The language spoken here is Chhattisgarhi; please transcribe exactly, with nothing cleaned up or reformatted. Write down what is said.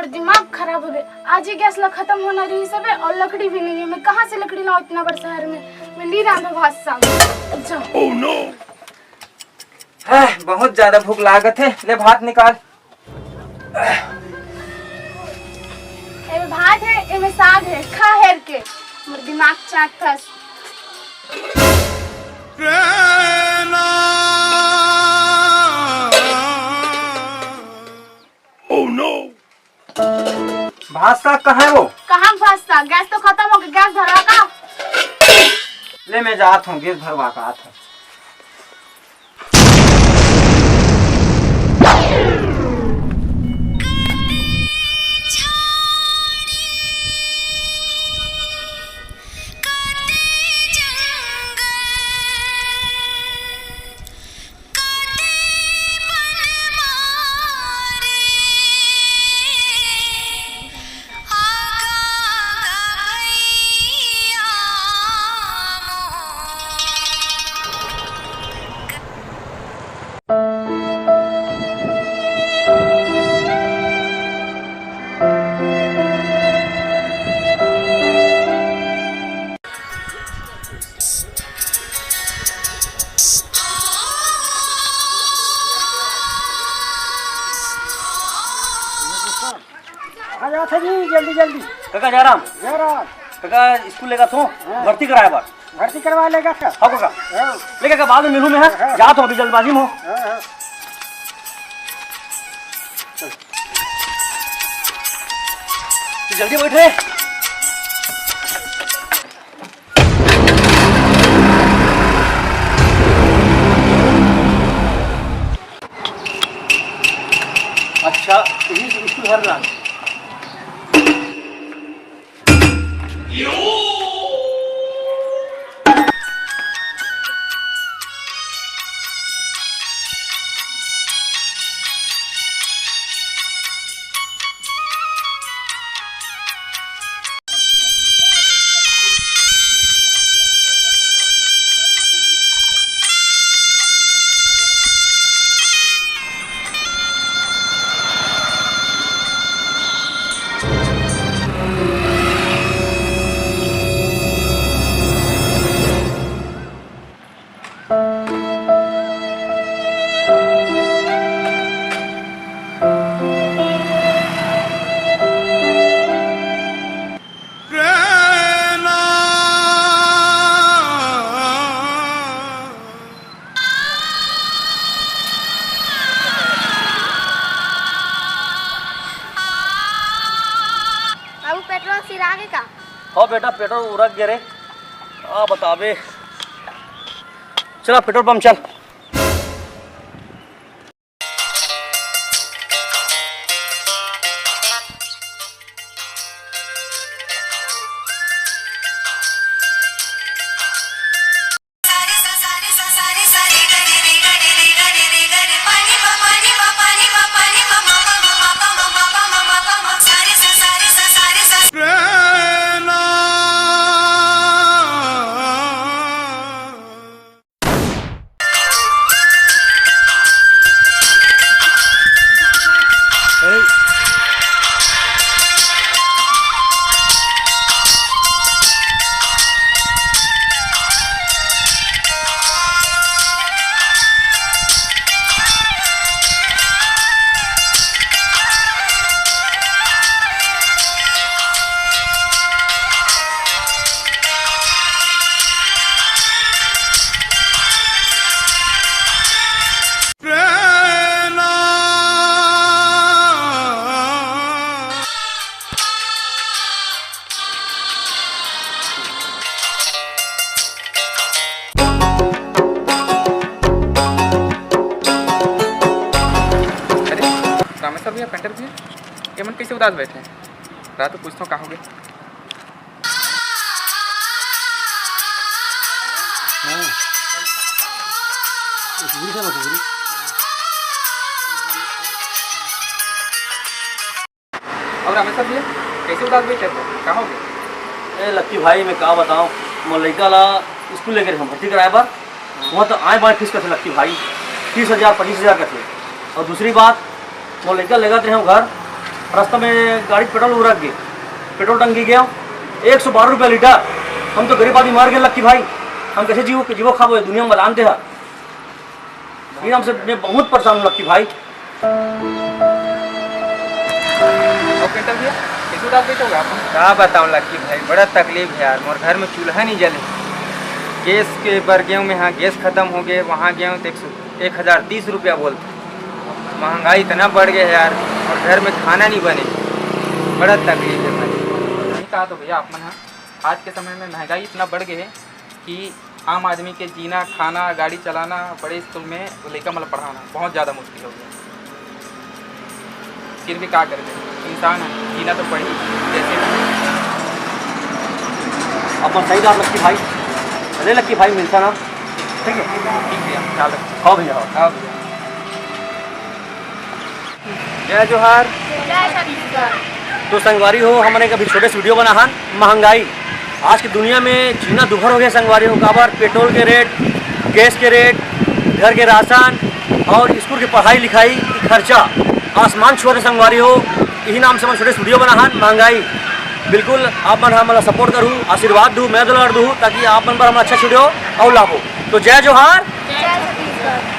दिमाग खराब हो गया। आज ही गैस ला खत्म होना रहिस हवे और लकड़ी भी नहीं है। मैं कहाँ से लकड़ी लाऊं इतना बड़ा शहर में? मैं नहीं रांधो भात साग। जा। है, बहुत ज्यादा भूख लागत है। ले भात निकाल। एमे भात है, एमे साग है, खा हेर के। मोर दिमाग चाटथस। भात साग कहाँ है वो? कहाँ भात साग? गैस तो खत्म हो गया, गैस भरवा का। ले, मैं जात हूँ, गैस भरवा का आत हूँ। आ जात हे जी, जल्दी जल्दी। काका जयराम। जयराम। काका स्कूल लेगा थो, हाँ। भर्ती कराए बर। भर्ती करवा लेगा का? हाँ काका। हाँ। ले काका, बाद में मिलूँ मैं, हाँ? हाँ। जात हूँ, अभी जल्दबाजी में हूँ। हाँ, हाँ। तू जल्दी बैठ रे। अच्छा, यही स्कूल हर ना। बाबू, पेट्रोल सिरा गे का? हाँ बेटा, पेट्रोल उरक गे रे। आ बताबे। चला पेट्रोल पंप चल। अरे, रामेश्वर भैया, पेंटर भैया, ये मन कैसे उदास बैठे हैं? रात को पूछता हूँ, कहाँ हो गए? हाँ। ये पूरी समझ पूरी। और रामेश्वर भैया, कैसे उदास बैठे थे? कहाँ हो गए? ए लक्की भाई, मैं का बताऊं, मोर लइका ला स्कूल लेके रहे भर्ती कराए बर, वहाँ तो आए बाएं फीस कथे लक्की भाई, तीस हजार, पच्चीस हजार कथे। और दूसरी बात, मोर लइका लेगत रहे घर, रास्ता में गाड़ी पेट्रोल उरक गे, पेट्रोल टंकी गया एक सौ बारह रुपया लीटर। हम तो गरीब आदमी मर गए लक्की भाई, हम कैसे जीवो जीवो खाबो ये दुनिया में, बता दे हा। ये नाम से मैं बहुत परेशान हूँ लक्की भाई। और पेट्रोल भैया, कैसे उदास बैठे हो आप? का बताऊं लक्की भाई, बड़ा तकलीफ है यार। मोर घर में चूल्हा नहीं जले, गैस के बर गए मैं, हाँ गैस खत्म हो गए, वहाँ गए तो एक सौ एक हज़ार तीस रुपया बोलते। महंगाई इतना बढ़ गया है यार, और घर में खाना नहीं बने, बड़ा तकलीफ है भाई। नहीं कहा तो भैया आप मन, हाँ आज के समय में महंगाई इतना बढ़ गया है कि आम आदमी के जीना, खाना, गाड़ी चलाना, बड़े स्कूल में लइका मन ला पढ़ाना बहुत ज़्यादा मुश्किल हो गया। फिर भी का करबे, इंसान है, जीना तो पड़ी जैसे भी। अपन सही बात लक्की भाई, अरे लक्की भाई मिलता ना, ठीक है? ठीक भैया, ख्याल रखो। हाँ भैया, हाँ। हाँ भैया। जय जोहार। जय छत्तीसगढ़। तो संगवारी हो, हमने एक अभी छोटे से वीडियो बना हन महंगाई। आज की दुनिया में जीना दुभर हो गया संगवारी हो, काबर पेट्रोल के रेट, गैस के रेट, घर के राशन और स्कूल की पढ़ाई लिखाई की खर्चा आसमान छुआ थे संगवारी हो। यही नाम से हमन छोटे से वीडियो बना हन महंगाई। बिल्कुल आप मन हमन ला सपोर्ट करू, आशीर्वाद दू, मैं दुलार दू, ताकि आप मन पर हम अच्छा वीडियो और लाबो। तो जय जोहार। जय छत्तीसगढ़।